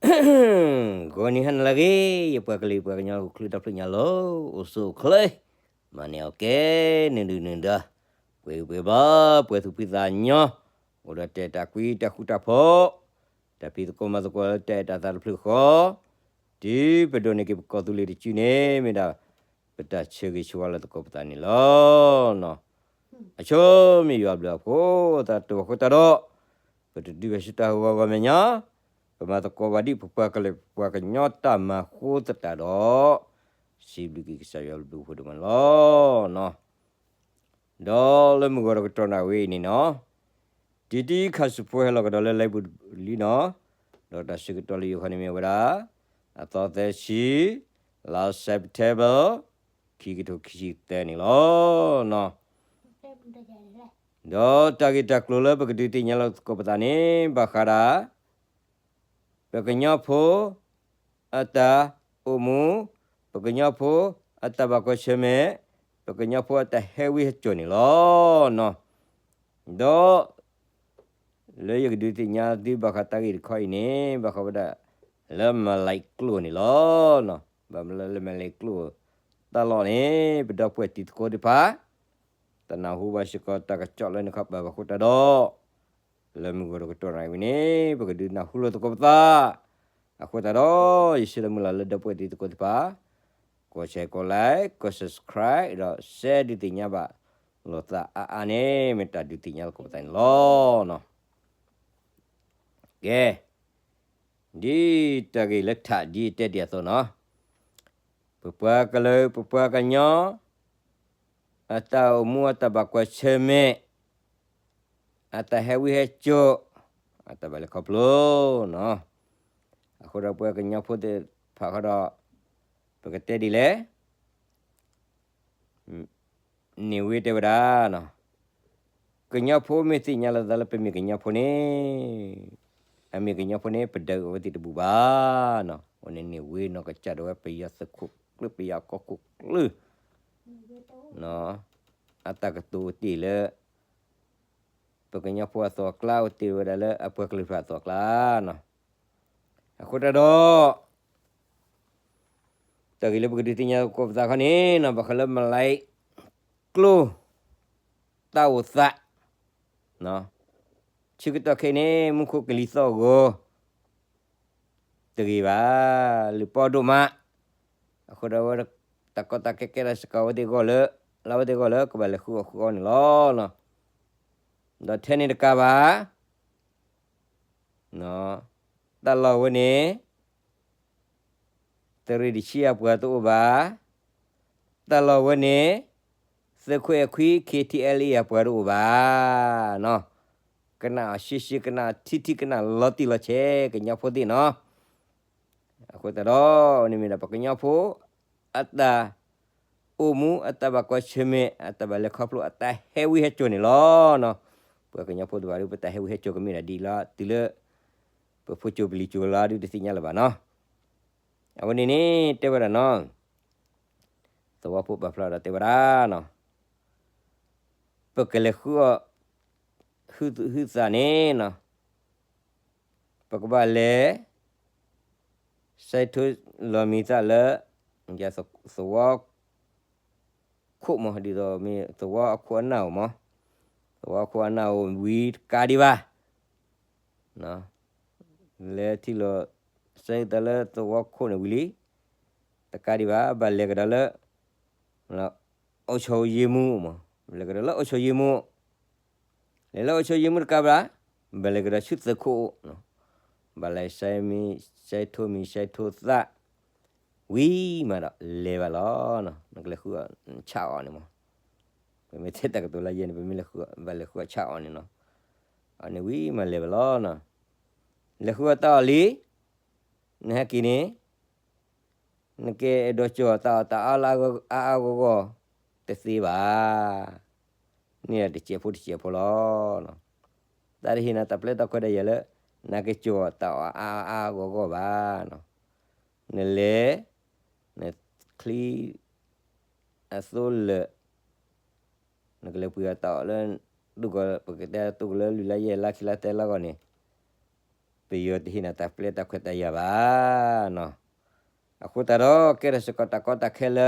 ဂီၤနံၤဟါနၤလၢအဂ့ၤ, ယပှၤကလုာ်ပှၤကညီအိၣ်ချုးတၢ်ဖျၢၣ်ညါလီၤ, အိၣ်ဆူၣ်အိၣ်ချ့, မၤန့ၢ်အီၣ်ကဲ, နုာ်ဒုၣ်နုာ်ဒါ, ပှဲၤဂံၢ်ပှဲၤဘါ, ပှဲၤသူၣ်ဖှံသးညီ, အိၣ်ဒီးတၢ်အဲၣ်တၢ်ကွံတၢ်ဃူတၢ်ဖိး, တၢ်ဖံးသကိးမၤသကိးလၢတၢ်အဲၣ်တၢ်သးတဖျၢၣ်ဃီ, တုၤပဒိးန့ၢ်က့ၤပကီၢ်သူလ့ၤတစုန့ၣ် မ့ၢ်ဒၣ် ပတၢ်ဆၢဂ့ၤဆၢဝါလၢသကိးပသးန့ၣ်လီၤ. အဆိမ့ၢ်ယွၤဘျုးအဖှိၣ် သးတဝီဃိတၢ်ဒီး, ပတဒုးဘၣ်ဆူတၢ်ဟးဂီၤဂီၤမဲာ်ညါ, ပမၤသကိးဘၣ်ဒ်ပပှၤကလုာ်ပပှၤကညီတၢ်မၤဃိသတးဒီး, စံးဘျုးက့ၤကစၢ်ယွၤဘျုးဖှိၣ်ဒိၣ်မးလီၤ. ဒီးလၢမုၢ်ဂီၤတကတီၢ်နၣ်ရံၣ်အံၤန့ၣ်နီၤ, တံတံခါစူၤဖိဟဲလီၤကဒီးလၢလံပူၤလံနီၤ, ဒီးတၢ်ဆၢကတီၢ်လၢယိၤဟၣ်န့ၣ်မ့ၢ်ဝဲဒၣ်, အသီသၢဆံ, လါ September, ခံကထိခံဆံသၢန့ၣ်လီၤ. ဒီးတၢ်ဂ့ၢ်တၢ်ကျိၤလၢပကဒုးသ့ၣ်ညါလီၤသကိးပသးန့ၣ် ဘၣ်ဃးဒၣ် ပကညီဖိအတၢ်အိၣ်မူ, ပကညီဖိအတၢ်ဘၣ်ကွၢ်ဆၢၣ်မဲာ်, ပကညီဖိအတၢ်ဟဲဝံဟဲစိာ်န့ၣ်လီၤ. ဒီးလၢယကဒုးသ့ၣ်ညါသုဘၣ်ဃးတၢ်ဂ့ၢ်တခီအံၤန့ၣ် ဘၣ်ဃးဝဲဒၣ်လၢမလဲးကျိာ်န့ၣ်လီၤ. ဘၣ်မနုၤလၢလၢမလဲးကျိာ်တၢ်လီၢ်န့ၣ် ပဒီပုၢ်ဝဲၢ်တံၤသကိးသ့ၣ်တဖၣ် တနၢ်ဟူဘၣ်စ့ၢ်ကီးတၢ်ကစီၣ်လၢနခီပၤဘၣ်ဃိတၢ်ဒီး လၢမုၢ်ဂီၤတကတီၢ်နၣ်ရံၣ်ဝဲန့ၣ် ပကဒုးနၢ်ဟူလိာ်သကိးပသး. အဃိသတးဒီး ယဆၢလၢမုၢ်လၢ်လၢဒီပုၢ်ဝဲၢ်တံၤသကိးသ့ၣ်တဖၣ် ကိး share ကိး like ကိး subscribe ဒီး share ဒုးသ့ၣ်ညါဘၣ်လိာ်သးအါအါန့ၣ် မ့ၢ်တၢ်ဒုးသ့ၣ်ညါလိာ်သကိးပသးန့ၣ်လီၤ. ကဲ, ဒ်တၢ်ဂ့ၢ်လၢထးဒ်တဲတ့ၢ်အသိးနီၤ, ပပှၤကလုာ် ပပှၤကညီ အတၢ်အိၣ်မူအတၢ်ဘၣ်ကွၢ်ဆၢၣ်မဲာ်, အတၢ်ဟဲဝံဟဲစိာ်, အတၢ်ဘၣ်လဲၤခီဖျိနီၤ. အဃိဒီးပဝဲကညီဖိသ့ၣ်တဖၣ်ဃီဒီး ပကတဲဒ်လဲၣ် န့ၢ်ဝ့တဲဝဲဒၣ်, ကညီဖိမ့ၢ်သ့ၣ်ညါလီၤသးလၢပမ့ၢ်ကညီဖိန့ၣ်, အမ့ၢ်ကညီဖိန့ၣ် ပဒုးအဝဲသ့ၣ်တဘူၣ်ဘၣ်နီၤ. အဃိန့ၣ်န့ၢ်ဝ့နီၢ်ကစၢ်ဒၣ်ဝဲ ပယီၤသုးခိၣ်ကျၢၢ် ပယီၤကီၢ်ခိၣ်ကျၢၢ် အတၢ်ကတိၤအိၣ်တ့ၢ်လၢ ပကညီဖိအသိးအကျါ အိၣ်တ့ၢ်ဝဲဒၣ်လၢအပှၤကလုာ်တဖၣ်အသိးအကျါနီၤ. အဃိတၢ်ဒီး တၢ်ဂ့ၢ်လၢပကဒုးသ့ၣ်ညါသကိးပသးခီန့ၣ်နီၤ ဘၣ်ဃးလၢမလဲးကျိာ် တၢ်အိၣ်သး ဆၢကတီၢ်ခဲအံၤန့ၣ် မူခိၣ်ကလံၤသီၣ်ဂီၤ တဂ့ၤဘၣ်, လၢပီဒိၣ်မး, အဃိဒီးဝဲ တၢ်ကီတၢ်ခဲကဲထီၣ်စ့ၢ်ကီးအဝဲသ့ၣ်အဂီၢ်လၢ လၢအဝဲသ့ၣ်အဂီၢ်လၢ ကဘၣ်လဲၤဃုအီၣ်ဃုအီန့ၣ်လီၤ. ဒီးထဲန့ၣ်တကးဘၣ် တၢ်လီၢ်ဝဲန့ၣ် သုးရ့ၣ်တဆံအပှၤတအိၣ်ဘၣ်, တၢ်လီၢ်ဝဲန့ၣ် သုးခိၣ်အဲၣ်ခွံ KTLA အပှၤတအိၣ်ဘၣ်, ကနၣ်အီၤရှဲရှဲ ကနၣ်အီၤထံထံ ကနၣ်လီၤတံၢ်လီၤဆဲး ကညီဖိသ့ၣ်နီၤ. အဃိသတးဒီး န့ၣ်မ့ၢ်ဒၣ်ပှၤကညီဖိ အတၢ်အိၣ်မူ အတၢ်ဘၣ်ကွၢ်ဆၢၣ်မဲာ် အတၢ်ဘၣ်လဲၤခီဖျိ အတၢ်ဟဲဝံဟဲစိာ်န့ၣ်လီၤ. ပှၤကညီဖိသ့ၣ်တဖၣ်ဒီး ပတၢ်ဟဲဝံဟဲစိာ်ကမ့ၢ်ဒၣ်ဒ်လဲၣ် တုၤလၢ ပဖိစိၤပလံၤစိၤလီၤဒုးတသ့ၣ်ညါလၢၤဘၣ်နီၤ. အဝဲန့ၣ်န့ၣ် တဲဝဲဒၣ်နီၤ, သဝီဖိပာ်ဖျါဒီးတဲဝဲဒၣ်နီၤ, ပကလဲၤဃုအီၣ် ဟုသးန့ၣ်နီၤ, ပကဘၣ်လဲၤ စဲးထိလီၤမံၤသးလၢ သဝီခိၣ်မး ဒ်သိးမ့ၢ်သဝီအခိၣ်အနၢ်အိၣ်မး, သဝီအခိၣ်အနၢ်အိၣ်ဝံၤတကးဒံးဘၣ် လဲၤထံၣ်လီၤ စဲးသးလၢသဝီခိၣ်န့ၣ်ဝံၤလံ, တကးဒံးဘၣ် ဘၣ်လဲၤကဒီးလၢ အုပ်ချုပ်ရေးမှူးမး, လဲၤကဒီးလၢ အုပ်ချုပ်ရေးမှူး, လဲၤလၢ အုပ်ချုပ်ရေးမှူး တကးဘၣ်, ဘၣ်လဲၤကဒီးဆူသုးခိၣ်, ဘၣ်လဲၤစဲးမံၤ စဲးထိမံၤ စဲးထိသး ဝံၤမးဒီး လဲၤဘၣ်လီၤ. နကလဲၤဃုအီၣ်ဆၣ်အီၤန့ၣ်မး, ပမ့ၢ်တဲတၢ်ကတိၤလၢယဲန့ၣ် ပမ့ၢ်လဲၤဃု ဘၣ်လဲၤဃုအီၣ်ဆၣ်အီၤန့ၣ်နီၤ, အန့ၣ်ဝံၤမးလဲၤဘၣ်လီၤ. လဲၤဃုအီၣ်တၢ်အီၣ်လံ နဟဲက့ၤန့ၣ် နကအဲၣ်ဒိးကၠီၣ်တၢ်အီၣ်တၢ်အါလၢအါအါဂီၢ်ဂီၢ် တသ့ဘၣ်. န့ၣ်တစဲးဖိတစဲးဖိလီၤ. တၢ်တဟ့ၣ်နၤတၢ်ပျဲတၢ်ခွဲးဒၣ်ယၤလၢ နကကၠီၣ်တၢ်အီၣ်အါအါဂီၢ်ဂီၢ်ဘၣ်. နလဲၤ နချံ အသိလၢာ် နကလဲၤပှ့ၤအီၣ်တၢ်အီၣ်လၢ ဒိၣ်ကီး ပကတဲဒိၣ်ကီးလၢလွံၢ်လါယဲၢ်လါခံလါသၢလါဂီၢ်န့ၣ် ပယီၤတဟ့ၣ်နၤတၢ်ပျဲတၢ်ခွဲးတၢ်ယာ်ဘၣ်နီၤ. အဃိသတးဒီး ကဲထီၣ်စ့ၢ်ကီးတၢ်ကီတၢ်ခဲလၢ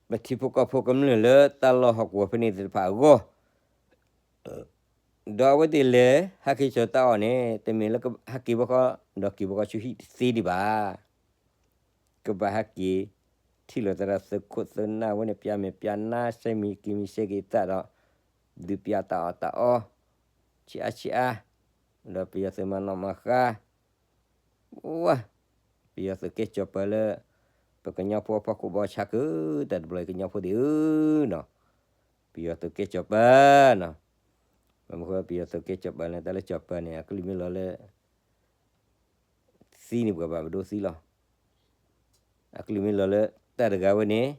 ပထံဖိကီၢ်ဖိကမျၢၢ်လၢတၢ်လီၢ်ဟီၣ်ကဝီၤဖဲန့ၣ်သ့ၣ်တဖၣ်အဂီၢ်, ဒီးအဝဲသ့ၣ်လဲၤဟးက့ၤကၠီၤတၢ်အီၣ်န့ၣ် တမ့ၢ်လၢကဟးက့ၤဘၣ်ဃီ ဒီးက့ၤဘၣ်ဃီဆူဟံၣ်တသ့ဒံးဘၣ်. ကဘၣ်ဟဲက့ၤ ထံၣ်လိာ်သးဒီးသုးခိၣ်သုးနၢ်ဝဲန့ၣ် ပျၢ်မဲာ်ပျၢ်နါ စဲမံၤက့ၤမံၤစဲက့ၤသးဒီး ဒုးပျၢ်တၢ်အီၣ်တၢ်အီ ဆံးအါဆံးအါ, ဒီးပယီၤသုးမၤနီၣ်မၤဃါ ဝါ, ပယီၤသုးကဲကၠီၤပၤလၢ ပကညီဖိအဖီခိၣ်ဘီဆါကၢ တၢ်တဘျီအံၤကညီဖိသ့ၣ်ဧၢနီၤ, ပယီၤသုးကဲကၠီၤပၤနီၤ, ဘၣ်မနုၤဃိပယီၤသုးကဲကၠီၤပၤန့ၣ် တၢ်လၢကၠီၤပၤန့ၣ် အကလုၢ်မ့ၢ်လီၤလၢ သံန့ၣ်ပှၤဘၣ်ပဒိသံလီၤ. အကလုၢ်မ့ၢ်လီၤလၢတၢ်တဂၤဝဲန့ၣ်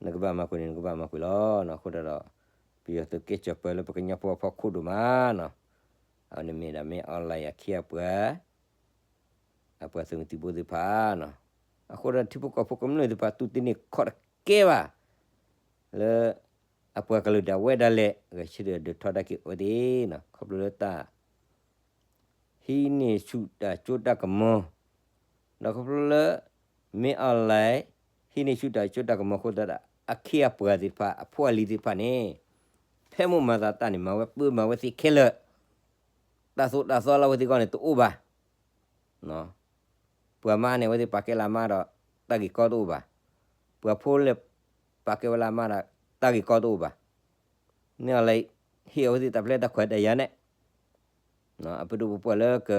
နကဘၣ်မၤကွံာ်န့ၣ် နကဘၣ်မၤကွံာ်လီၤ. အဃိဒီး ပယီၤသုးကဲကၠီၤပၤလၢပကညီဖိအဖီခိၣ်ဒိၣ်မးနီၤ, အဝဲန့ၣ်မ့ၢ်ဒၣ်မ့ၢ်အီၣ်လဲၣ်အခ့အပှၤ အပှၤသုးမုၢ်သံၣ်ဘိသ့ၣ်တဖၣ်နီၤ, အဃိဒီးထံဖိကီၢ်ဖိကမျၢၢ်သ့ၣ်တဖၣ် တူၢ်တန့ၢ်ခီၣ်တကဲဘၣ် လၢ အပှၤကလုာ်ဒၣ်ဝဲဒၣ်လဲာ် ဂဲၤဆၢထၢၣ်ဒုးထီဒါက့ၤအဝဲသ့ၣ်နီၤ, ခီဖျိလၢတၢ် ဟံးန့ၢ်ဆူၣ်တၢ်စိတၢ်ကမီၤ, ဒီးခီဖျိလၢ မ့ၢ်အီၣ်လဲၣ် ဟံးန့ၢ်ဆူၣ်တၢ်စိတၢ်ကမီၤအဃိသတးဒီး အခ့အပှၤသ့ၣ်တဖၣ် အဖိအလံၤသ့ၣ်တဖၣ်န့ၣ် ဖဲမိၢ်မၤသးတၢ်န့ၣ် မၤဝဲပုၢ်မၤဝဲသ့ၣ်ခဲလၢာ်, တၢ်သိၣ်တၢ်သီလၢအဝဲသ့ၣ်အဂီၢ်န့ၣ်တအိၣ်ဘၣ် ပှၤမါန့ၣ် အဝဲသ့ၣ်ပာ်ကဲလၢအမါဒီး တၢ်ဂ့ၢ်ကီတအိၣ်ဘၣ်. ပှၤဖိလဲၤပာ်ကဲဝဲလၢအမါဒီး တၢ်ဂ့ၢ်ကီတအိၣ်ဘၣ်. မ့ၢ်အီၣ်လဲၣ် ဟ့ၣ်အဝဲသ့ၣ်တၢ်ပျဲတၢ်ခွဲးတၢ်ယာ်န့ၣ် အပဒိၣ်ပပှၢ်လၢက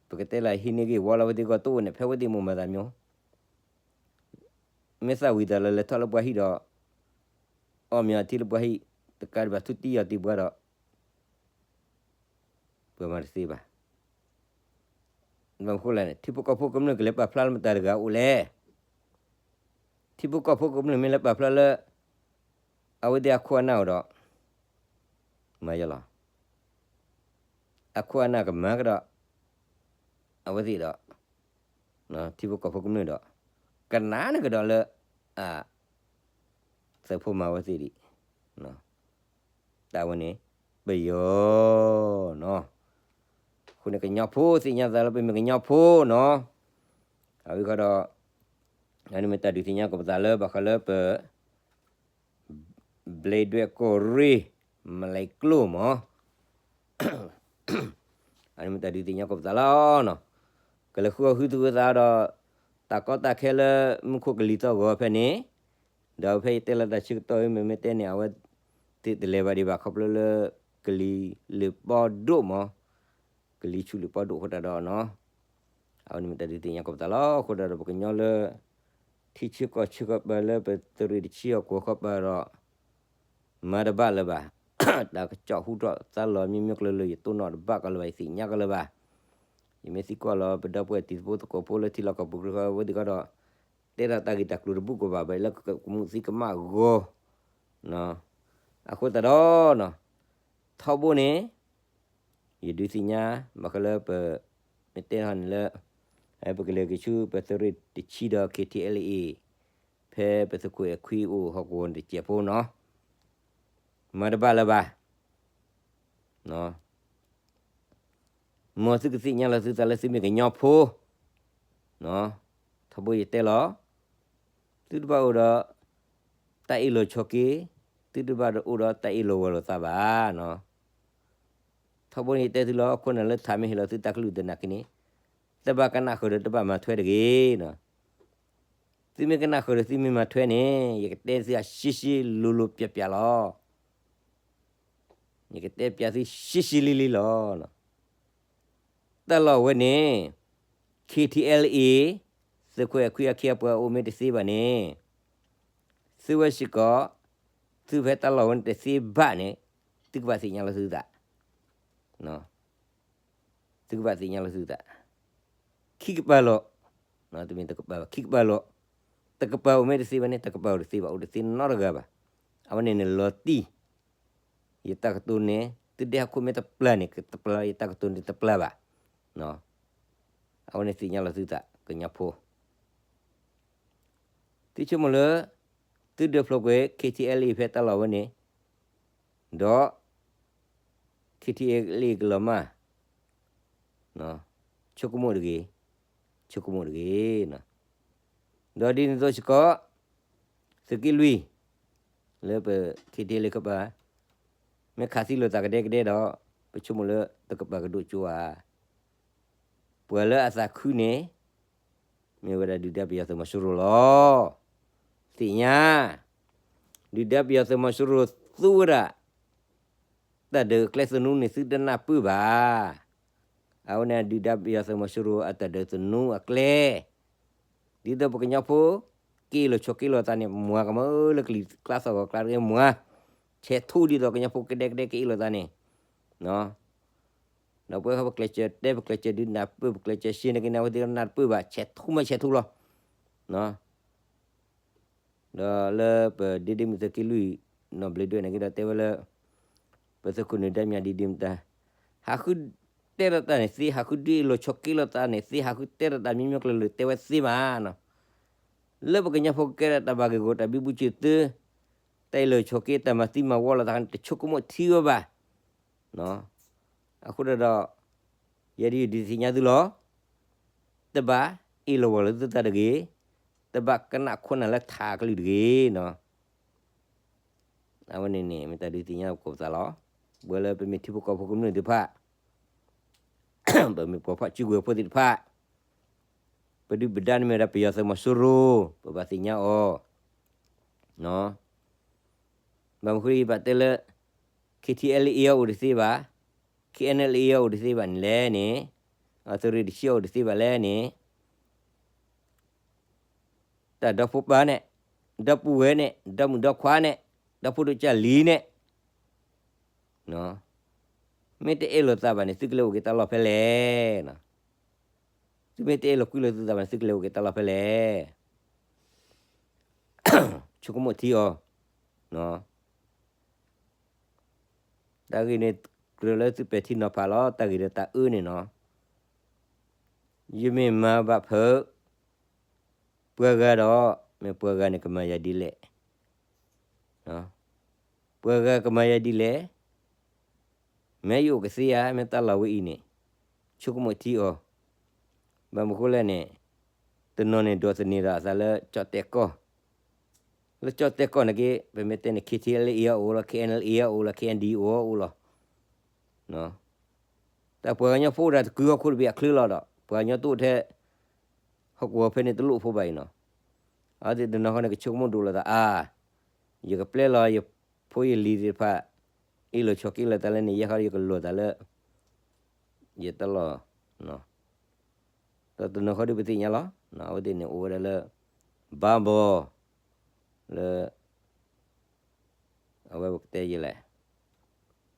ပကတဲလၢဟံးန့ၢ်ဂ့ၢ်ဝီလၢအဝဲသ့ၣ်အဂီၢ်တအိၣ်န့ၣ် ဖဲအဝဲသ့ၣ်မိၢ်မၤသးမ့ၢ် မ့ၢ်သၣ်ဝံၤသးလၢလဲၤထီၣ်လၢပှၤဟံၣ်ဒီး အီၣ်မ့ၤအီထံလၢပှၤဟံၣ် တကးဒံးဘၣ်ထူတံၢ်ယီၤတံၢ်ပှၤဒီး ပှၤမၤတသ့ဘၣ်. ဘၣ်မနုၤဃိလဲၣ်န့ၣ် ထံဖိကီၢ်ဖိကမျၢၢ်ကလဲၤပာ်ဖျါလၢမတၤတဂၤအအိၣ်လဲၣ်. ထံဖိကီၢ်ဖိကမျၢၢ်မ့ၢ်လဲၤပာ်ဖျါလၢ အဝဲသ့ၣ်အခိၣ်အနၢ်အိၣ်ဒီး မၤယလီၤ. အခိၣ်အနၢ်ကမၤကဒီး အဝဲသ့ၣ်ဒီး ထံဖိကီၢ်ဖိကမျၢၢ်ဒီး ကနၣ်န့ၣ်ကဒီးလၢ အ သုးဖိမၤဝဲသ့ၣ်ဒံး တၢ်ဝဲန့ၣ် ပယီၤနီၤ. အဃိန့ၣ်ကညီဖိသ့ၣ်ညါသးလၢပမ့ၢ်ကညီဖိနီၤ. အဝဲခီဒီး အန့ၣ်မ့ၢ်တၢ်ဒုးသ့ၣ်ညါကီးပသးလၢဘၣ်ဃးလၢပ ဘျ့ဒွဲၣ်ကီၢ်ရ့ၣ် မလဲၤကျိၣ်မး အန့ၣ်မ့ၢ်တၢ်ဒုးသ့ၣ်ညါကီးပသးလီၤနီၤ. ကလဲၤဃုအီၣ်ဃုသဂၢၢ်သးဒီး တၢ်ကီတၢ်ခဲလၢမူခိၣ်ကလံၤသီၣ်ဂီၤဖဲန့ၣ်, ဒီးဖဲယတဲလီၤတၢ်ဆၢကတီၢ်အံၤ မ့မ့ၢ်တဲန့ၣ် အဝဲသ့ၣ်တလဲၤဘၣ်ဒံးဘၣ် ခီဖျိလၢ ကလံၤလၢပီဒိၣ်မး, ကလံၤဆူၣ်လၢပီဒိၣ်အဃိတၢ်ဒီးနီၤ, အဝဲန့ၣ်မ့ၢ်တၢ်ဒုးသ့ၣ်ညါကီးပသးလီၤ. အဃိတၢ်ဒီးပကညီလၢ ထံဆၢကီၢ်ဆၢကီၢ်ပၤလၢပသုးရ့ၣ်တဆံအီၤကဝီၤဃီပၤဒီး မၤတဘၣ်လၢၤဘၣ်. တၢ်ကစီၣ်ဟူထီၣ်သါလီၤမ့မ့ၢ်ကျၢၤလၢယတိၢ်နီၣ်တဘၣ်ကီးလၢၤဘၣ် ယသ့ၣ်ညါကီးလၢၤဘၣ်. ယမ့ၢ်သံကွၢ်လီၤပဒီပုၢ်ဝဲၢ်ထံလီၢ်ကီၢ်ပူၤကရၢဃီဝဲသ့ၣ်ကီးဒီး တဲဒၣ်တၢ်ဂ့ၢ်တၢ်ကျိၤတဘူၣ်ကီးဘၣ် ဘၣ်လၢကမူးသံကမၣ်ဂီၤ အဃိသတးဒီး ထီဘိန့ၣ် ယဒုးသ့ၣ်ညါ ဘၣ်ဃးလၢပ မ့ၢ်တဲဟီန့ၣ်လၢ ပကလဲၤက့ၤဆူပသုးရ့ၣ်တဆံဒီး ခ့ထံအဲလ်အ့ ဖဲပသုးခိၣ်အဲၣ်ခွံအိၣ်ဟီၣ်ကဝီၤန့ၣ်တစဲးဖိနီၤ, မၤတဘၣ်လၢၤဘၣ်. မ်သုကသ့ၣ်ညါလီၤသုသးလၢသုမ့ၢ်ကညီဖိ, ထီဘိယတဲလီၤ, သုတဘၣ်အိၣ်ဒီး တၢ်အ့ၣ်လိာ်ဆိးက့, သုတဘၣ်အိၣ်ဒီးတၢ်အ့ၣ်လိာ်ဝီၤလိာ်သးဘၣ်. ထီဘိန့ၣ်ယတဲသုလီၤ ခိၣ်နၢ်လၢထးမ့ၢ်ဟ့ၣ်လီၤသုတၢ်ကလုၢ်သနာ်က့န့ၣ် တဘၣ်ကနၣ်ဃုာ်ဒီးတဘၣ်မၤထွဲတဂ့ၤ. သုမ့ၢ်ကနၣ်ဃုာ်ဒီးသုမ့ၢ်မၤထွဲန့ၣ် ယကတဲသုအရှဲရှဲလိၤလိၤပျၢ်ပျၢ်လီၤ. ယကတဲပျၢ်သုရှဲရှဲလံလံလီၤ. တၢ်လီၢ်ဝဲန့ၣ် ခ့ထံအဲလ်အ့ သုးခိၣ်အဲၣ်ခွံအခ့အပှၤအိၣ်မ့ၢ်တသ့ဘၣ်န့ၣ် သုဝဲစ့ၢ်ကီး သုဖဲတၢ်လီၢ်ဝဲန့ၣ်တသ့ဘၣ်န့ၣ် သုကဘၣ်သ့ၣ်ညါလီၤသုသး, သုကဘၣ်သ့ၣ်ညါလီၤသုသး, ခံကပၤလီၤ, တမ့ၢ်တကပၤဘၣ် ခံကပၤလီၤ. တကပၤအိၣ်မ့ၢ်တသ့ဘၣ်န့ၣ် တကပၤအိၣ်တသ့ဘၣ် အိၣ်တသ့နီတဂၤဘၣ်. အဝဲန့ၣ်န့ၣ်လီၤတံၢ် ယတၢ်ကတိၤန့ၣ် သုဒဲဟီၣ်ခိၣ်မ့ၢ်တပျၢ်န့ၣ် ကတပျၢ် ယတၢ်ကတိၤန့ၣ်တပျၢ်ဘၣ်. အဝဲန့ၣ်သ့ၣ်ညါလီၤသုသး ကညီဖိ သုဆိကမိၣ်လၢ သုဒုးဖျိကွံာ် ခ့ထံအဲလ်အ့ ဖဲတၢ်လီၢ်ဝဲန့ၣ် ဒီး K T L A ကလီၤမၢ်, ဆိကမိၣ်တဂ့ၤ, ဆိကမိၣ်တဂ့ၤ. ဒီးဒ်န့ၣ်အသိးစ့ၢ်ကီး သုးက့လွံၢ် လၢပ K T L A ကပၤ မ့ၢ်ခးသံလိာ်သးကဒဲကဒဲဒီး ပဆိကမိၣ်လၢတကပၤကဒိၣ်ကၠိဧါ. ပှၤလၢအသးခုန့ၣ် မ့ၢ်ဝဲဒၣ်ဒုၣ်ဒါပယီၤသုးမီၤစိရိၤလီၤ. သ့ၣ်ညါ, ဒုၣ်ဒါပယီၤသုးမီၤစိရိၤသူဝဲဒၣ် တၢ်ဒုးအကျဲသနူန့ၣ် သုတနၢ်ပၢၢ်ဘၣ်. အဝဲန့ၣ်ဒုၣ်ဒါပယီၤသုးမီၤစိရိၤအတၢ်ဒုးသနူအကျဲ, ဒ်သိးပကညီဖိ က့ၤလိာ်ဆိးက့လိာ်သးန့ၣ် မွၤကမၢလၢကလံၤကျါသီၣ်ဂီၤကျါတဂ့ၤ မွၤ, ဆဲးထူဒ်သိးကညီဖိကဒဲကဒဲက့ၤလိာ်သးန့ၣ်, ဒီးပဝဲပကျဲးစၢးတဲ ပကျဲးစၢးဒုးနၢ်ပၢၢ် ပကျဲးစၢးရှဲန့ၣ်က့ၤန့ၣ် အဝဲသ့ၣ်နၢ်တပၢၢ်ဘၣ် ဆဲးထူမ့ၢ်ဆဲးထူလီၤ. ဒီးလၢပဒ့ဒ့မုၣ်သုးက့လွံၢ် နီၣ်ဘျ့းဒွဲၣ်န့ၣ်က့ၤဒီးတဲဝဲလၢ ပသုးခိၣ်နၢၤဒါမၠးဒ်ဒ့မုၣ်တၢ် ဟးဃုတဲလီၤတၢ်န့ၣ်သ့ ဟးဃုဒုးလိာ်ဆိးက့လိာ်သးန့ၣ်သ့ ဟးဃုတဲလီၤတၢ်မံၤမံၤကျၢၤကျၢၤတဲဝဲသ့မးနီၤ. လၢပကညီဖိကကဲထီၣ်တၢ်ဘၣ်ဂ့ၢ်ဂီၢ်တၢ်ဘံဘူဆံးသု တၢ်အ့ၣ်လိာ်ဆိးက့တၢ်မၤသံမၤဝီလိာ်သးန့ၣ် တဆိကမိၣ်ထံဝဲဘၣ်. အဃိဒီး ယဲဒ်ယဒုးသ့ၣ်ညါသုလီၤ. တဘၣ်အ့ၣ်လိာ်ဝီၤလိာ်သုသးတဂ့ၤ, တဘၣ်ကနၣ်ခိၣ်နၢ်လၢထးကလုာ်တဂ့ၤနီၤ. အဝဲန့ၣ်န့ၣ် မ့ၢ်တၢ်ဒုးသ့ၣ်ညါပကိးပသးလီၤ. ပဝဲလၢပမ့ၢ်ထံဖိကီၢ်ဖိကမျၢၢ်သ့ၣ်တဖၣ်, ပမ့ၢ်ပှၤဖီၣ်စုကဝဲၤဖိသ့ၣ်တဖၣ်, ပဒုၣ်ပဒါန့ၣ်မ့ၢ်ဝဲဒၣ်ပယီၤသုးမီၤစိရိၤ, ပဘၣ်သ့ၣ်ညါအီၤ. ဘၣ်မနုၤဃိယဘၣ်တဲလၢ K T L A အအိၣ်တသ့ဘၣ်, K N L A အအိၣ်တသ့ဘၣ်န့ၣ်လဲၣ်န့ၣ်, အသုးရ့ၣ်တဆံအအိၣ်တသ့ဘၣ်လဲၣ်န့ၣ် တၢ်ဒီဖိပၢ်န့ၣ်, ဒီပုၢ်ဝဲၢ်န့ၣ်, ဒီမုၣ်ဒီခွါန့ၣ်, ဒီဖိဒိၣ်ကၢ်လံၤန့ၣ်, မ့ၢ်တအဲၣ်လိာ်သးဘၣ်န့ၣ် သုကလဲၤအိၣ်က့ၤတၢ်လီၢ်ဖဲလဲၣ်. သုမ့ၢ်တအဲၣ်လိာ်ကွံလိာ်သုသးဘၣ်န့ၣ် သုကလဲၤအိၣ်က့ၤတၢ်လီၢ်ဖဲလဲၣ်. ဆိကမိၣ်ထံအီၤ, တၢ်ဂ့ၢ်န့ၣ် ကြၢးလၢသုပဲာ်ထံနီၤဖးလီၤ တၢ်ဂ့ၢ်ဒီးတၢ်အၢန့ၣ်နီၤ. ယမ့ၢ်မၤဘၣ်ဖုး ပှၤဂၤဒီး မ့ၢ်ပှၤဂၤန့ၣ်ကမၤယၤဒ်လဲၣ်, ပှၤဂၤကမၤယၤဒ်လဲၣ်, မ့ၢ်ယအိၣ်ကသ့ဧါ မ့ၢ်တၢ်လီၢ်ဝဲအံၤန့ၣ် ဆိကမိၣ်ထံအီၤ. ဘၣ်မနုၤဃိလဲၣ်န့ၣ် တနီၤန့ၣ်ဒိးသန့ၤဒီးအသးလၢကၠီၣ်တဲၣ်ကီၢ်, လၢကၠီၣ်တဲၣ်ကီၢ်န့ၣ်က့ ပမ့ၢ်တဲန့ၣ် K T L A အအိၣ်လီၤ K N L A အအိၣ်လီၤ K N D အအိၣ်လီၤ. တၢ်ပှၤကညီဖိအိၣ်ဒၣ်တကုာ်ဟီၣ်ခိၣ်တဘ့ၣ်အချၢလီၤဒီး ပှၤကညီတအိၣ်ထဲ ဟီၣ်ကဝီၤဖဲန့ၣ်တလိၣ်ဖိဘၣ်အံၤနီၤ. အဝဲသ့ၣ်တနီၤဃီန့ၣ် ကဆိကမိၣ်ဒိၣ်လိာ်သးအါ, ယကပျဲလီၤယဖိယလံၤသ့ၣ်တဖၣ် အ့ၣ်လိာ်ဆိးက့လိာ်သးလၢန့ၣ် ယဲဃီယကလိာ်သးလၢ ယတၢ်လီၢ်, ဒီးတနီၤဃီဒုးပသ့ၣ်ညါလီၤ. အဝဲသ့ၣ်န့ၣ်အိၣ်ဝဲဒၣ်လၢ ဘါဘီ, လၢ အဝဲပကတဲယဲလဲၣ်,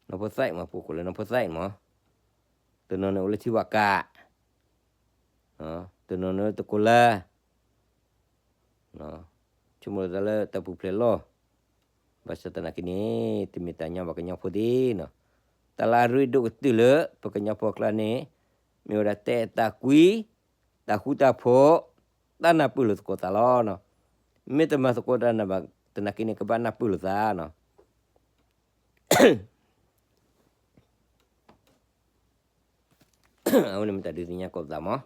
နီၢ်ဖိသၣ်မး ပှၤကိးလၢနီၢ်ဖိသၣ်မး, တနီၤန့ၣ်အိၣ်လၢထံဝၣ်ကး, တနီၤန့ၣ်တကိးလၢ ဆိကမိၣ်သးလၢတၢ်ပူၤဖျဲးလီၢ်, ဘၣ်ဆၣ်သနာ်က့န့ၣ် တမ့ၢ်တၢ်ညီဘၣ်ကညီဖိသ့ၣ်နီၤ. တၢ်လၢအရ့ဒိၣ်ကတၢၢ်လၢပကညီဖိအကျါန့ၣ် မ့ၢ်ဝဲဒၣ်တၢ်အဲၣ်တၢ်ကွံ, တၢ်ဃူတၢ်ဖိး, တၢ်နၢ်ပၢၢ်လိာ်သကိးသးလီၤ. မ့ၢ်တမၤသကိးတၢ်နၢ်ဘၣ်သနာ်က့န့ၣ် ကဘၣ်နၢ်ပၢၢ်လိာ်သးနီၤ. အဝဲန့ၣ်မ့ၢ်တၢ်ဒုးသ့ၣ်ညါကိးပသးမး.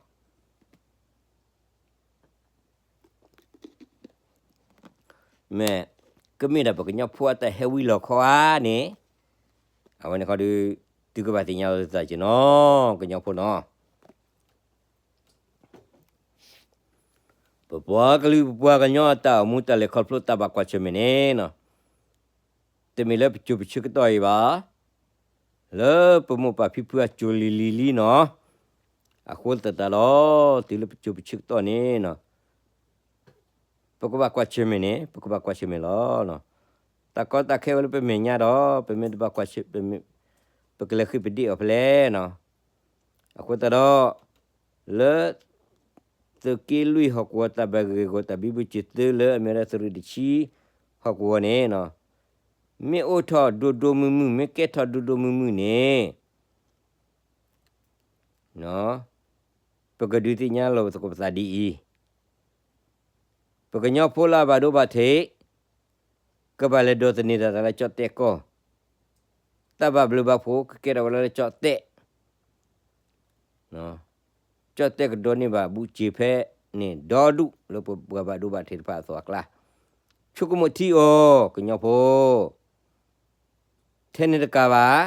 မ့ၢ်ကမ့ၢ်ဒၣ်ပကညီဖိအတၢ်ဟဲဝံလီၤခီဧါန့ၣ်, အဝဲန့ၣ်ခီဒီး သုကဘၣ်သ့ၣ်ညါလီၤသုသးက့ၤနီၤ ကညီဖိနီၤ. ပပှၤကလုာ်ပပှၤကညီအတၢ်အိၣ်မူတၢ်လဲၤခီဖျိ တၢ်ဘၣ်ကွၢ်ဆၢၣ်မဲာ်န့ၣ်နီၤ, တမ့ၢ်လၢပစိၤပဆၢကတီၢ်အံၤဘၣ်, လၢပမိၢ်ပၢ်ဖံဖုအစိၤလံၤလံၤလံနီၤ. အဃိသတးဒီး တုၤလၢပစိၤပဆၢကတီၢ်န့ၣ်နီၤ ပကဘၣ်ကွၢ်ဆၢၣ်မဲာ်န့ၣ် ပကဘၣ်ကွၢ်ဆၢၣ်မဲာ်လီၤ. တၢ်ကီတၢ်ခဲဝဲလၢပမဲာ်ညါဒီး ပမ့ၢ်တဘၣ်ကွၢ်ဆၢၣ်, ပကလဲၤဃ့ပဒ့ၣ်အီၤဖဲလဲၣ်နီၤ. အဃိသတးဒီး လၢ သုးက့လွံၢ်ဟီၣ်ကဝီၤတၢ်ဘၣ်ဂ့ၢ်ဂီၢ်တၢ်ဘံဘူစံးသုလၢအမ့ၢ်ဝဲဒၣ်သုးရ့ၣ်တဆံ ဟီၣ်ကဝီၤန့ၣ်နီၤ, မ့ၢ်အိၣ်ထီၣ်ဒိၣ်ဒိၣ်မုၢ်မုၢ် မ့ၢ်ကဲထီၣ်ဒိၣ်ဒိၣ်မုၢ်မုၢ်န့ၣ် ပကဒုးသ့ၣ်ညါလီၤပသကိးပသးဒ်အံၤ, ပကညီဖိလၢအဘၣ်ဒိဘၣ်ထံး ကဘၣ်လဲၤဒိးသန့ၤတၢ်သးလၢကၠီၣ်တဲၣ်ကီၢ်, တၢ်ဘၣ်ဘျုးဘၣ်ဖှိၣ် ကကဲထီၣ်ဝဲလၢကၠီၣ်တဲၣ်, ကၠီၣ်တဲၣ်ကဒိးန့ၢ်ဘၣ်ဘူးစ့ၤဖဲန့ၣ် ဒီဒူၣ်လၢပှၤဘၣ်ဒိဘၣ်ထံးတဖၣ်အသိးအကျါ, ဆိကမိၣ်ထံအီၤ ကညီဖိ, ထဲန့ၣ်တကးဘၣ်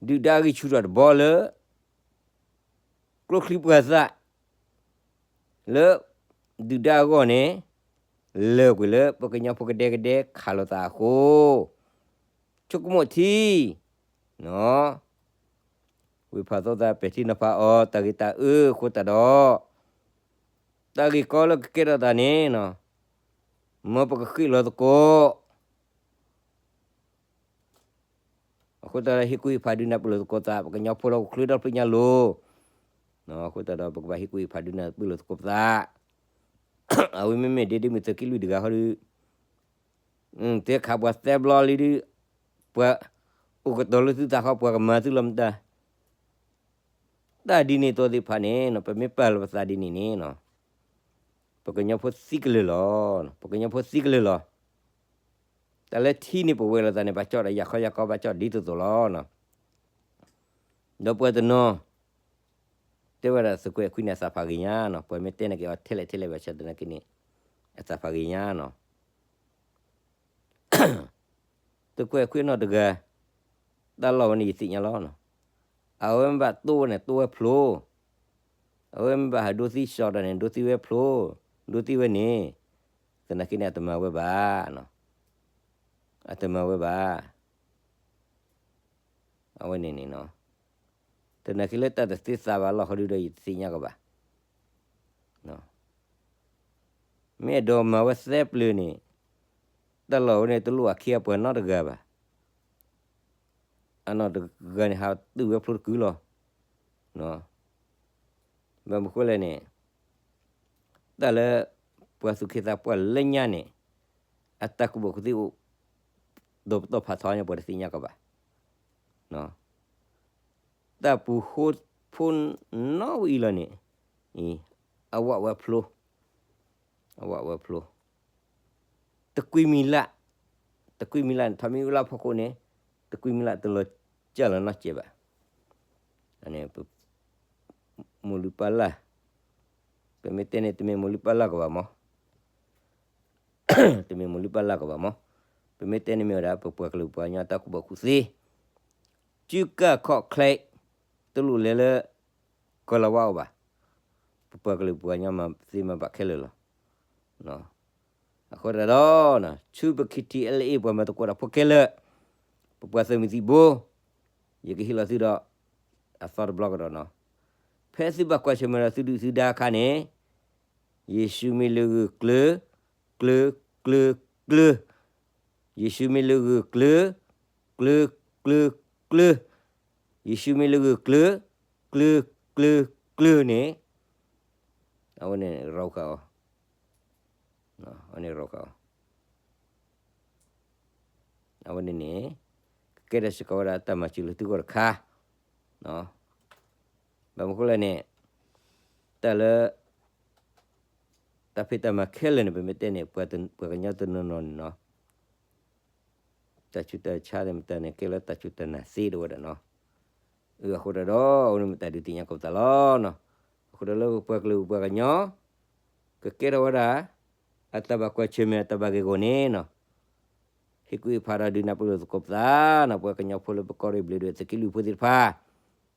ဒုၣ်ဒါအဂံၢ်ဆူၣ်ထီၣ်တဘီလၢ ကျိချံပှၤသၣ် လၢ ဒုၣ်ဒါအဂီၢ်န့ၣ် လၢာ်ကွံာ်လၢပကညီဖိကဒဲကဒဲခးလိာ်သးအဃိ, ဆိကမိၣ်ထံ ဝ့ၢ်ဖးသိသးပဲာ်ထံနီၤဖးအီၤ တၢ်ဂ့ၢ်တၢ်အၢအဃိသတးဒီး, တၢ်ဂ့ၢ်ကီလၢကကဲထီၣ်သးန့ၣ်, မ်ပကဃ့ၢ်လီၤသကိး အဃိသတးဒီး ဟ့ၣ်ကူၣ်ဟ့ၣ်ဖးဒုးနၢ်ပၢၢ်လိာ်သကိးသး ပကညီဖိလၢဟီၣ်ခိၣ်ချၢဒီဖျၢၣ်ညါလိၤ, အဃိသတးဒီး ပကဘၣ်ဟ့ၣ်ကူၣ်ဟ့ၣ်ဖးဒုးနၢ်ပၢၢ်လိာ်သကိးပသး, အဝဲမ့မ့ၢ်ဒ့ဒ့မုၣ်သုးက့လွံၢ်တဂၤဟီဒီး, သုခးပှၤသၢဘျီလံဒီး, ပှၤအိၣ်ကတီၤလၢသုသးဃီ ပှၤကမၤသုလီၤမတၤ, တၢ်ဒ်န့ၣ်အသိးသ့ၣ်တဖၣ်န့ၣ် ပမ့ၢ်ပာ်လီၤပသးဒ်န့ၣ်န့ၣ်, ပကညီဖိသံကလၢာ်လီၤ, ပကညီဖိသံကလၢာ်လီၤ. တၢ်လၢထံန့ၣ်ပဝဲလိာ်သးန့ၣ် ဘၣ်ကၠီၣ်ဒီးယၤခီယၤကီဘၣ်ကၠီၣ်ဒ်သိးသိးလီၤ. ဒီးပှၤတနီၤ တဲဝဲဒၣ်သုးကွဲးအခွံန့ၣ် အသးဖးဂ့ၤညါနီၤ, ပှၤမ့ၢ်တဲန့ၢ်က့ၤအီၤထဲလဲၣ်ထဲလဲၣ်ဘၣ်ဆၣ်သနာ်က့န့ၣ် အသးဖးဂ့ၤညါနီၤ. သုးကွဲးအခွံနီတဂၤ, တၢ်လီၢ်ဝဲန့ၣ်ယသ့ၣ်ညါလီၤ. အဝဲမ့ၢ်ဘၣ်တိၢ်ဝဲန့ၣ် တိၢ်ဝဲဖျိ, အဝဲမ့ၢ်ဘၣ်ဟးဒိသံစှီၤဒီးန့ၣ် ဒိသံဝဲဖျိ, ဒိသံဝဲန့ၣ်, သနာ်က့န့ၣ် အတမၤဝဲဘၣ်, အတမၤဝဲဘၣ်. အဝဲန့ၣ်န့ၣ်နီၤ, သနာ်က့လၢတၢ်တသ့သးဘၣ်လီၢ်ဃီဒုဒီး ယတသ့ၣ်ညါကဘၣ်. မ့ၢ်အဲၣ်ဒိးမၤဝဲသၢပျၢၤန့ၣ်, တၢ်လီၢ်ဝဲန့ၣ်တလိၣ်အခ့အပှၤနီတဂၤဘၣ်. အနီၢ်တဂၤန့ၣ် ဟးတုၢ်ဝဲဖျိတကုာ်လီၤ. ဘၣ်မနုၤဃိလဲၣ်န့ၣ်, တၢ်လၢ ပှၤသူၣ်က့သးပှၢ်လၢညါန့ၣ်, အတၢ်ကူၣ်ဘၣ်ကူၣ်သ့အိၣ် ဒီးပတီၢ်ဖးထီညါ ပှၤတသ့ၣ်ညါကဘၣ်. တၢ်ပူၤဃိဖိနီၣ်ဝဲအံၤလီၤန့ၣ်, အဝးဝဲဖျိ, အဝးဝဲဖျိ, တကွံမံၤလၢ်, တကွံမံၤလၢ်န့ၣ် ထီၣ်မံဝဲလၢဖီခိၣ်န့ၣ်, တကွံမံၤလၢ်တလီၤကၢ်လီၤနီတစဲးဘၣ်. မိၢ်လုၢ်ပၢ်လၢ်, ပမ့ၢ်တဲန့ၣ် တမ့ၢ်မိၢ်လုၢ်ပၢ်လၢ်ကဘၣ်မး, တမ့ၢ်မိၢ်လုၢ်ပၢ်လၢ်ကဘၣ်မး, ပမ့ၢ်တဲန့ၣ်မ့ၢ်ဝဲဒၣ် ပပှၤကလုာ်ပှၤကညီတၢ်ကူၣ်ဘၣ်ကူၣ်သ့, စုကၢ်ခီၣ်ချဲး, တလိၣ်လဲၤလၢ ကီၢ်လၤဝါအိၣ်ဘၣ်, ပပှၤကလုာ်ပှၤကညီမၤသ့မၤဘၣ်ခဲလၢာ်လီၤ. အဃိသတးဒီး, ဆူပ ခံထံၣ်အဲလ်အ့ ပှၤမၤသကိးတၢ်ဖိခဲလၢာ်, ပပှၤသုးမုၢ်သံၣ်ဘိ, ယကဟ့ၣ်လီၤသုဒီး အသီတဘျီကဒီးနီၤ, ဖဲသုဘၣ်ကွၢ်ဆၢၣ်မဲာ်ဒီးသုဒုၣ်သုဒါအခါန့ၣ်, ယ့ၣ်ၡူးမ့ၢ်လၢဂၢၢ်ကျၢၤ, ကျၢၤ, ကျၢၤ, ကျၢၤ, ယ့ၣ်ၡူးမ့ၢ်လၢဂၢၢ်ကျၢၤ, ကျၢၤ, ကျၢၤ, ကျၢၤ, ယ့ၣ်ၡူးမ့ၢ်လၢဂၢၢ်ကျၢၤ, ကျၢၤ, ကျၢၤ, ကျၢၤန့ၣ်, အဝဲန့ၣ်ရၤဃာ်အီၤ, အဝဲန့ၣ်ရၤဃာ်အီၤ, အဝဲန့ၣ်န့ၣ်, ကကဲထီၣ်စ့ၢ်ကီးဝဲဒၣ်တၢ်မၤစၢၤလၢသုဂီၢ်တခါ, ဘၣ်မနုၤဃိလဲၣ်န့ၣ်, တၢ်လၢ တၢ်ဖံးတၢ်မၤခဲလၢာ်န့ၣ် ပမ့ၢ်တဲန့ၣ် ပှၤကညီတနီၤနီၤန့ၣ်နီၤ, တၢ်ဆူးတၢ်ဆါန့ၣ် မတၤန့ၣ် ကဲလၢတၢ်စူၢ်တၢ်နာ်သ့တဝဲဒၣ်နီၤ, အဃိသတးဒီး အဝဲန့ၣ်မ့ၢ်တၢ်ဒုးသ့ၣ်ညါကီးပသးလီၤနီၤ, အဃိဒီးလၢပပှၤကလုာ်ပပှၤကညီ ကကဲထီၣ်ဝဲဒၣ် အတၢ်ဘၣ်ကွၢ်ဆၢၣ်မဲာ်အတၢ်ဘၣ်ဂ့ၢ်ဂီၢ်န့ၣ်နီၤ, ဟ့ၣ်ကူၣ်ဟ့ၣ်ဖးဒီးဒုးနၢ်ပၢၢ်လိာ်သကိးပသးနီၤ, ပှၤကညီဖိလၢပကီၢ်ရ့ၣ်ဘျ့းဒဝဲၣ်သုးက့လွံၢ်ဖိသ့ၣ်တဖၣ်,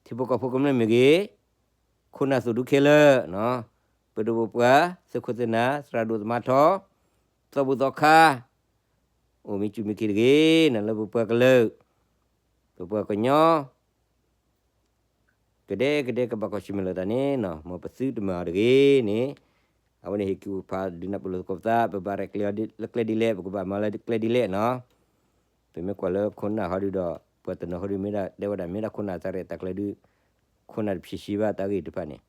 ထံဖိကီၢ်ဖိကမျၢၢ်မ့ၢ်ဂ့ၤ, ခိၣ်နၢ်သုးဒူခဲလၢာ်နီၤ, ပဒိၣ်ပပှၢ် သုးခိၣ်သုးနၢ် သရၣ်ဒိၣ်သမါထီ, သီဘူၣ်သီခါ, အိၣ်မ့ၢ်စူၢ်မ့ၢ်က့ၤတဂ့ၤနီၤ, လၢပပှၤကလုာ်, ပပှၤကညီ ကဒဲကဒဲကဘၣ်ကွၢ်ဆၢၣ်မဲာ်လိာ်သးန့ၣ်နီၤ, မ်ပသုတမၤအီၤတဂ့ၤန့ၣ်, အဝဲန့ၣ်ဟ့ၣ်ကူၣ်ဟ့ၣ်ဖးဒုးနၢ်ပၢၢ်လိာ်သကိးပသး, ပဘၣ်ရဲၣ်ကျဲၤအီၤလၢကျဲဒ်လဲၣ် ပကဘၣ်မၤလၢကျဲဒ်လဲၣ်နီၤ, ပမ့ၢ်ကွၢ်လၢခိၣ်နၢ်ဟီဒုဒီး ပှၤတနီၤဟီဒုမ့ၢ်ဒၣ်တဲဝဲဒၣ် မ့ၢ်ဒၣ်ခိၣ်နၢ်တၢ်ရဲၣ်တၢ်ကျဲၤဒုး, ခိၣ်နၢ်တဖျၢၣ်ဆံဘၣ်တၢ်ဂ့ၢ်တဖၣ်န့ၣ်,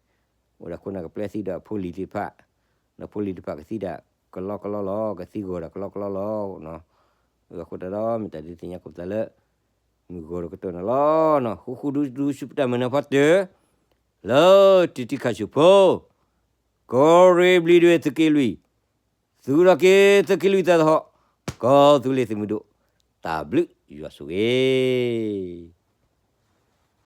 အိၣ်ဒၣ်ခိၣ်နၢ်ကပျဲသံဒီးအဖိလံၤသ့ၣ်တဖၣ်, ဒီးဖိလံၤတဖၣ်ကသံဒၣ်ကလီကလီလီၤ, ကသံဂီၤဒၣ်ကလီကလီလီၤ, အဃိသတးဒီး မ့ၢ်တၢ်ဒုးသ့ၣ်ညါကီးပသးလၢ မုၢ်ဂီၤတကတီၢ်န့ၣ်လီၤနီၤ, ဃူဃူဒူဒူဆူပတၢ်မုာ်နၢ်ဖီတၢၢ်, လၢတံၤတံၤခါဆူၣ်ဖိ, ကီၢ်ရ့ၣ်ဘျ့းဒဝဲၣ်သုးက့လွံၢ်, သုးထီၣ်က့ၤသုးက့လွံၢ်သးသဟီၣ်, ကီၢ်သူလ့ၤသုးမုၢ်ဒိၣ်, တၢ် တၢ်ဘျုးယွၤဆိၣ်ဂ့ၤ